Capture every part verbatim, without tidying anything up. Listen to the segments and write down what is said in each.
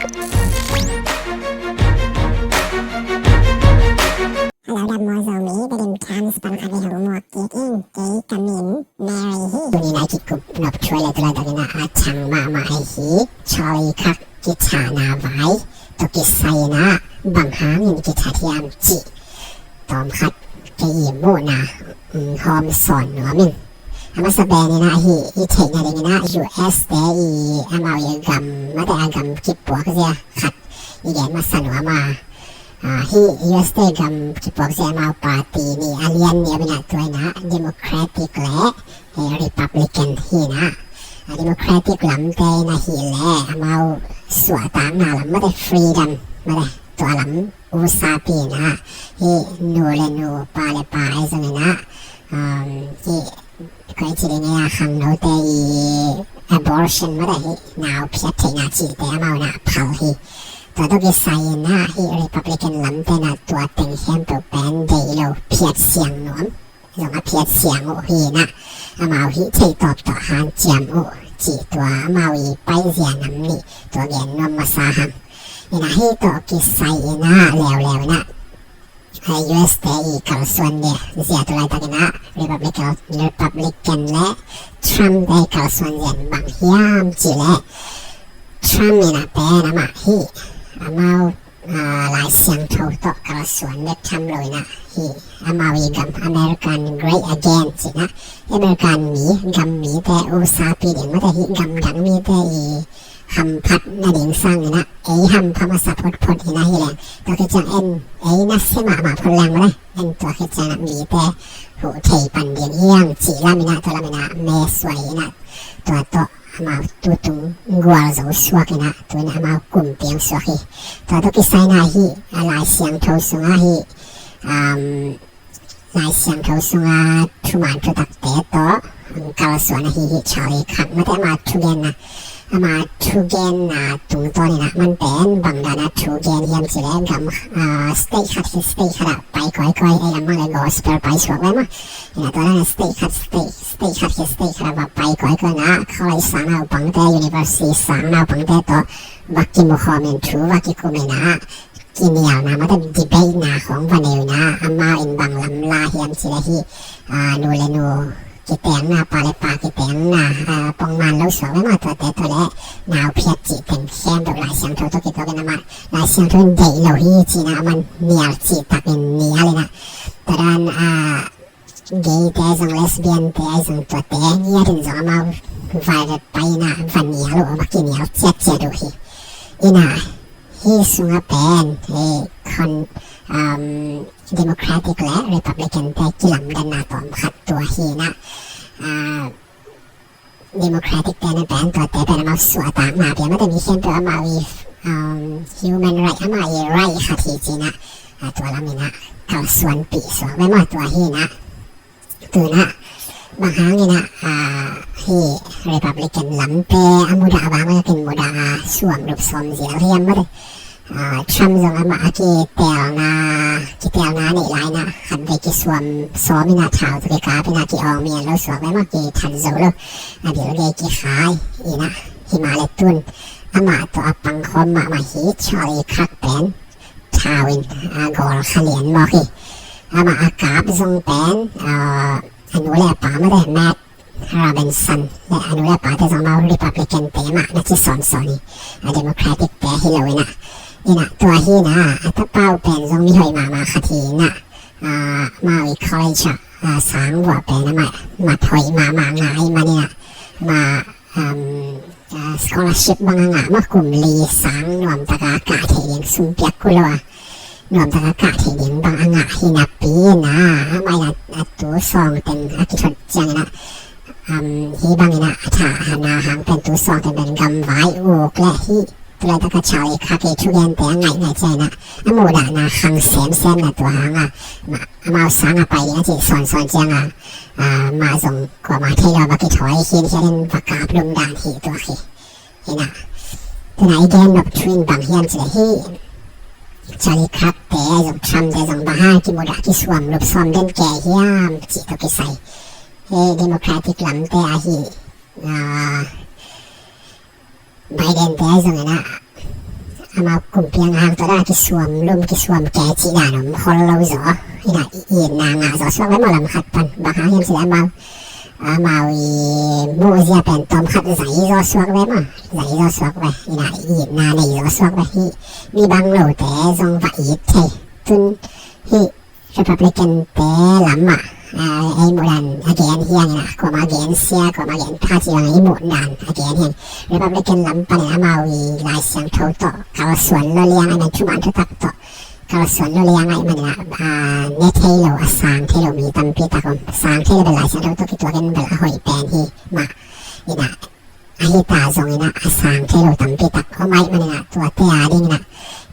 Hello, dam maw Zomi, Tedim Times pan khat vei hong muak kik ing. Kei ka min Mary hi. Tuni-in a kikup nop thu leh tu laitak in a thang mahmah ahi hi. Charlie Kirk kithahna vai tawh kisai in a bang hangin kithat hiam cih tawm khat kei i muhna, um, hawm sawn nuam ing. A masa pen in a hi, i theihna ding in a U S te i amau i gam, mate a gam kipuak zia khat i gen masa nuam a. Ah, hi U S te gam kipuak zia amau party nih a lian nih a bina tua in a Democratic leh, eh, Republican hi in a. Ah, Democratic lamte in a hi leh amau suahtakna lam mate freedom mate tua lam usapi in a. Hi nu leh nu, pa leh pa ahi zong in a, um, hi koi ci ding a khangnote i abortion mate hi nau phiat theihna cihte amau in a phal hi. Tua tawh kisai in a hi Republican lamte in a tua teng khempeuh pen deih lo phiat siang nuam. Zong a phiat siang uh hi in a amau hi thei tawp tawh hanciam uh cih tua amau i paizia nam nih tua gen nuam masa hang. In a hi tawh kisai in a leuleu in a U S te i kalsuan zia tu laitak in a Republican, Republican leh Trump te i kalsuan zia bang hiam cih leh Trump in a pen amah hi amau, ah, Lai Siangtho tawh kalsuan bek tham lo in a hi amau i gam American great again ci in a American mi, gam mite usapi ding mate hi gam dang mite i hamphat nading sang in a ei hampha masa photphot hi in a hi leng tua khit ciang en ei nasia mahmah phot leng mate en tua khit ciang a mite huh thei pan ding hiang cih lam in a tua lam in a me suai in a tua tawh amau tutung gual zo suak in a tu in a amau kum piang suak hi. Tua tawh kisai in a hi a Lai Siangtho sung a hi, um, Lai Siangtho sung a thuman thutakte tawh kalsuan ahi hi Charlie Kirk mate ama thugenna, ama thugenna tungtawn in a man pen bang dan a thugen hiam cih leh gam, ah, state khat hi state khat ah pai kawikawi ei lam bang leh gospel pai suak ve maw. In a tua dan a state khat state, state khat hi state khat ah va pai kawikawi in a college sang naupangte, university sang naupangte tawh va kimukhawm in thu va kikum in a kinialna mate debate na khawng va nei uh in a amau in bang lam la hiam cih leh hi, ah, nu leh nu kitengna, pa leh pa kitengna, ah, pongman lo suak ve maw tuate tawh leh nau phiat cih teng khempeuh Lai Siangtho tawh kituak in amah Lai Siangtho in deih lo hi ci in a aman nial cih tak in nial in a tua dan, ah, gay te zong lesbian te ahi zong tuate ngiat in zong amau vai ve pai in a va nial uh, va kinial ciatciat uh hi. In a hi sung a pen hi kon, um, Democratic leh Republican te kilamdanna tawm khat tua hi in a, ah, Democratic te na pen tuate pen amau suahtakna bia mate mi khempeuh amau i, um, human right amau i right khat hi ci in a, ah, tua lam in a kalsuanpih suak ve maw tua hi in a. Tu in a bang hang in a, ah, hi Republican lamte a mudah bang a kin mudah a suam lup sawm zial hiam mate. Ah, Trump zong amah a kitelna, kitelna neih lai in a khat vei kisuam sawm in a thau tawh kikap in a ki-awng mian lo suak ve maw kithat zo lo. A bil gei kikhai in a hi mah leh tun amah tawh a pangkhawm mahmah hi Charlie Kirk pen thau in, ah, gawl kha lian mawk hi. Amah a kap zong pen, ah, a nu leh a pa mate Matt Robinson leh a nu leh a pate zong amau Republican te mah na ci sawnsawn hi. A Democratic te hi lo in a. In a tua hi in a a tapa uh pen zong mi hoih mahmah khat hi in a, ah, amau i college ah, ah, sang vuah pen amah mat hoih mahmah ngai man in a amah, um, ah, scholarship bang a ngah maw kum li sang nuamtak a kah theih ding sum piak kul lo a nuamtak a kah theih ding bang a ngah hi napi in a amah in a, a tu sawng teng a kithot ciang in a, um, hi bang in a a thahna hang pen tu sawng teng pen gamvai uk leh hi tu laitak a Charlie Kirk i thugente a ngaih ngaih ciang in a a muhdahna khang semsem na tua hang a amau sang a pai ding a cih sawnsawn ciang a, ah, mah zong kuamah thei lo a va kithawi khinkhian in va kap lumdan hi tua hi. In a, tu in a i gen nop thu in bang hiam cih leh hi Charlie Kirk te zong Trump te zong bang hang kimudah kisuam lup sawm den kei hiam cih tawh kisai hi Democratic lamte ahi, ah, Biden te zong in a Piang hang tawh dan a kisuam lum kisuam ke cih dan om khol lo zaw. Ina i itna ngah zaw suak ve maw lam khat pan. Bang hang hiam cih leh amau amau i muhzia pen tawm khat zai zaw suak ve maw. Zai zaw suak ve. Ina i itna nei zaw suak ve. Hih mi bang lote zong va it thei. Tun hih Republican te lam ah ei muh dan a gen hiang ina, kuama gen sia kuama gen pha ci bang i muh dan a gen hiang. Republican lam pan in amau i Lai Siangtho tawh kalsuan lo liang ai man thuman thutak tawh kalsuan lo liang ai man ina, ne thei lo a sang thei lo mi tampi tak om. Sang thei lo bel Lai Siangtho tawh kituak in bel a hoih pen hi mah ina. Ahi ta zong ina a sang thei lo tampi tak om ai man ina tuate a ding ina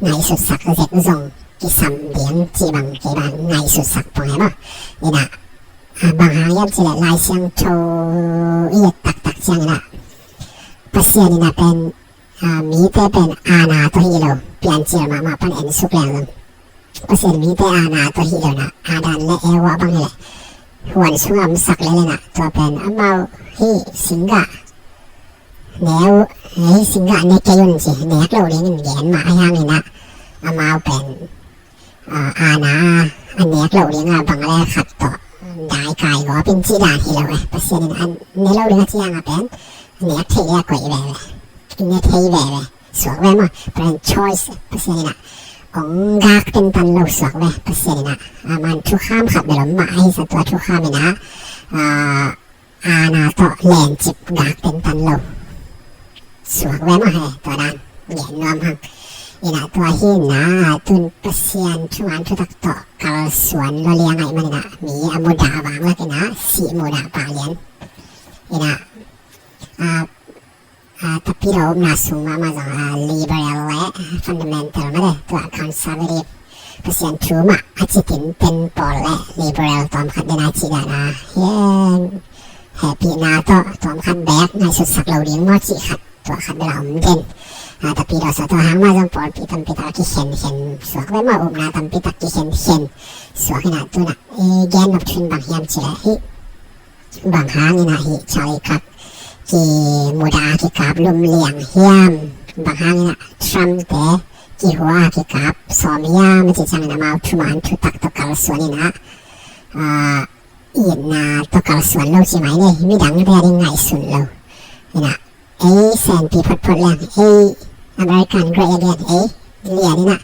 ngaihsutsak zek zong kisam ding cih bang kei bang ngaihsutsak pong e maw. Ina bang hang hiam cih leh Lai Siangtho i et taktak ciang ina Pasian ina pen mite pen aana tawh hi lo, Piancil mahmah pan en suk leng zong Pasian mite aana tawh hi lo ina, Adam le Eva bang hi leh huan sungah omsak lel ina, tua pen amau hih singgah ne uh, hih singgah ne kei un ci, nek loh dingin gen mah ahi hang ina amau pen aana a nek loh ding a bang le khat tawh dai kai gawp in cih dan hi lo e. Pasian in a ne loh ding a ci hang a pen nek theih le a koih veve, ne thei veve suak ve maw. Pen choice Pasian ina ong gak tentan lo suak ve Pasian ina. A man thukham khat bel om mah ahi sa tua thukham ina aana tawh lencip gak tentan lo suak ve maw he. Tua dan gen nuam hang ina tua hi ina tun Pasian thuman thutak tawh kalsuan lo liang ai man ina mi a mudah vanglak ina sih mudah pah lian ina a Tapidaw upna sung mahmah zong a liberal le fundamental mah le tua conservative Pasian thu mah a ci tinten pawl le liberal tawmkhat den a ci dan a hiang hehpihna tawh tawmkhat beek ngaihsutsak lo ding maw cih khat tua khat bel a om den. Tapidaw sa tua hang mah zong pawlpi tampi tak a kikhenkhen suak ve maw, upna tampi tak kikhenkhen suak ina tuna gen nop thu in bang hiam cih leh hih bang hang ina hih Charlie Kirk kimudah kikap lum liang hiam? Bang hang ina Trump te kihua kikap sawm hiam a cih ciangin amau thuman thutak tawh kalsuan ina itna tawh kalsuan lo ci mai ni, midangte a ding ngaihsun lo ina ei senpi photphot leng ei American great again ei lian ina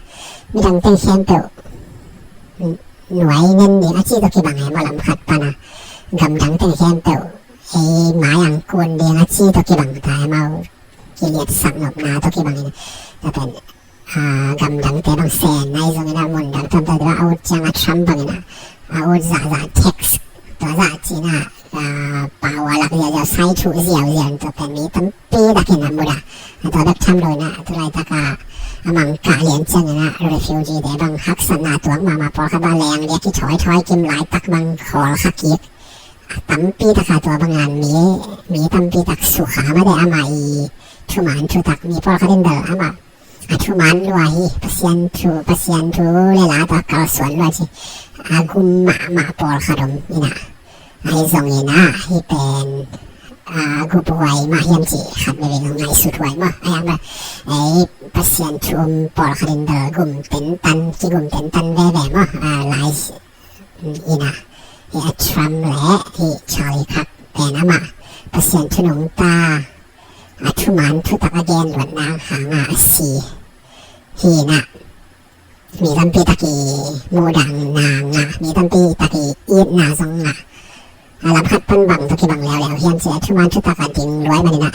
midang teng khempeuh nuai nen ding a ci tawh kibang e maw lam khat pan a gamdang teng khempeuh ei mai ang kun ding a ci tawh kibang ta e maw. Kiliatsak nopna tawh kibang ina tua pen gamdangte bang sen nai zong ina mundang tuamtuam tua a ut ciang a Trump bang ina a ut zahzah tax tua zah ci ina pau a lak ziauziau sai thuh ziauziau in tua pen mi tampi takin a mudah. Tua bek tham lo ina tu laitak a a mangkah lian ciang ina refugee te bang haksatna tuak mahmah pawlkhat bang leng liak kithawi thawi kim laitak bang khawl kha kik tampi tak a tua bang an mi mi tampi tak sukha mah de ama i thuman thutak mi pawlkhat in bel ama a thuman lua hi Pasian thu Pasian thu le la tawh kalsuan lua ci a gum mahmah pawlkhat om ina. Ahi zong ina hih pen a gup huai mah hiam cih khat veve ngaihsut huai maw. Ahi hang bel ei Pasian thu um pawlkhat in bel gum tentan kigum tentan veve maw. Lai ina hih a Trump le hih Charlie Kirk pen amah Pasian thu nungta a thuman thutak a gen luatna hanga a si hi ina mi tampi tak i muhdahna ngah, mi tampi tak i itna zong ngah. A lam khat pan bang tawh kibang leuleu hiam cih a thuman thutak a ding luai man ina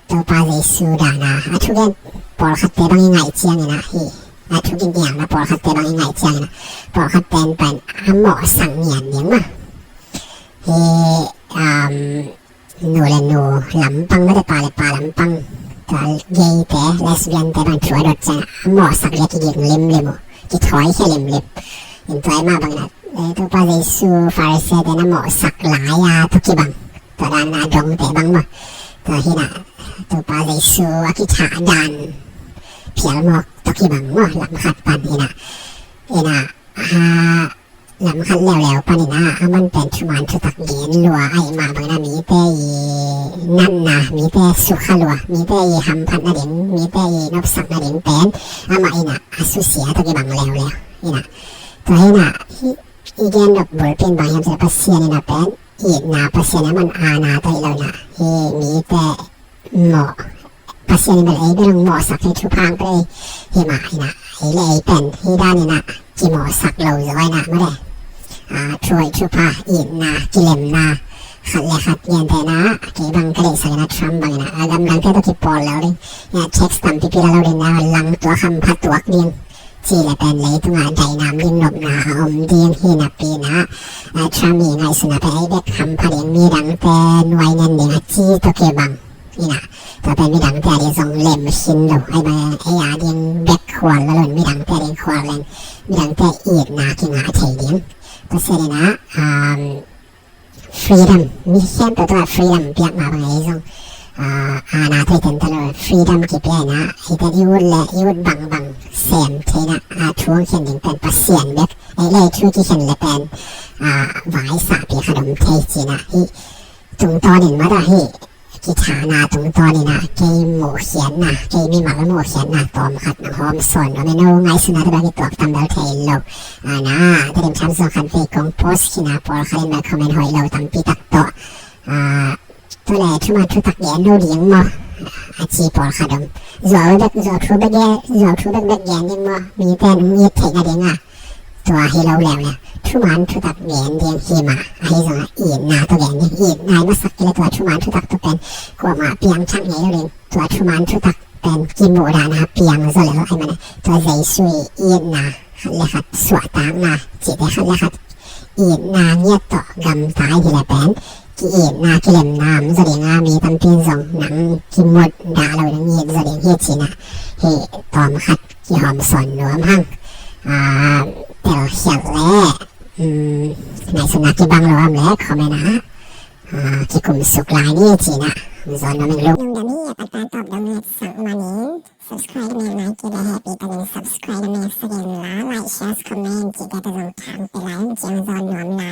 Topa Jesu dan a a thugen pawlkhatte bang i ngaih ciang ina hih a thugen iangna pawlkhatte bang i ngaih ciang ina pawlkhat pen pen a mawhsak ngian ding mah. Hih nu le nu lampang mate pa le pa lampang tua gay te lesbian te bang thu a dot ciang a mawhsak le kiging limlim uh kithawi khia limlim. In tua i mah bang ina Topa Jesu Pharisee te na mawhsak lai a tawh kibang tua dan a dongte bang maw. Tua hi ina Topa Jesu a kithah dan phial mawk tawh kibang maw lam khat pan ina ina a lam khat leuleu panin ah, aman pen thuman thutak gen lua ahih mah bangin ah, mite i natna, mite sukha lua, mite i hamphat nading, mite i nopsak nading pen amah in ah a susia tawh kibang leuleu in ah. Tua hi in ah, hih i gen nop bulpi in bang hiam cih leh Pasian in ah pen itna, Pasian in ah aman aana tawh hi lo in ah, hih mite mawh, Pasian in bel ei bel hong mawhsak hi, thupha hong pia hi mah in ah, ei le ei pen hih dan in ah kimawhsak lo zaw in ah, mawle. Ah, thu hoih, thupha, itna, kilemna, khat le khat gentehna, kei bang ka deihsak in ah, Trump bang in ah, a gamdangte tawh kipawl lo ding, in ah tax tampipi la lo ding, in ah langtuak hampha tuak ding, cih leh pen leitungah dainam ding, nopna a om ding hi napi in ah, ah, Trump i ngaihsutna pen ei bek hampha ding, midangte nuai ngen ding a ci tawh kibang in ah, tua pen midangte a ding zong lem khin lo, ahih manin ei a ding bek khual lo in, midangte a ding khual leng, midangte itna kingah thei ding. Tua ciangin ah, um, freedom, mi khempeuh tungah freedom piak mah bang ei zong, ah, aana tawh i tenten lo, freedom kipia in ah, hihte i ut le i ut bangbang sem thei in ah, ah, thu hong khen ding pen Pasian bek, ei le ei thu kikhen le pen, ah, vaisakpi khat om thei ci in ah, hih tungtawnin mah tawh, hih kithana tungtawnin ah, kei muhkhiatna, kei mimal muhkhiatna tawmkhat nong hawmsawn nuam e. No ngaihsutna tawh bek kituak tam bel thei lo. Ah, na, Tedim Times zong khatvei kong post khin a, pawlkhat in bel comment hoih lo tampi tak tawh, ah, tua leh thuman thutak gen lo ding maw, a ci pawlkhat om. Zuau bek, zuau thu bek gen, zuau thu bekbek gen ding maw, mite in hong it theih nading a, tua hi lo leuleu, thuman thutak gen ding hi mah. Ahi zongin itna tawh gen ding, itna i masak kei leh tua thuman thutak tawh pen kuamah piangthak ngei lo ding. Tua thuman thutak pen kimuhdahna piang zaw lel ahih manin, tua Jesu i itna, khat le khat suahtakna cihte, khat le khat itna ngiat tawh gamta i hi leh pen, ki-itna, kilemna om zaw ding a, mi tampi in zong nang kimuhdah lo ding, it zaw ding hi ci in ah, hih tawmkhat kihawmsawn nuam hang. Ah, telkhialh le, um, ngaihsutna kibang lo om leh comment ah, ah, kikumsuk lai ni ci in ah, zawn nuam ing. Lungdam hi. A patta tawp dong letsakmanin, subscribe na mek mai kei leh hehpih takin subscribe na meksak in la, like, share, comment cihte tawh zong thangpeh lai ung. Ciang zawn nuam.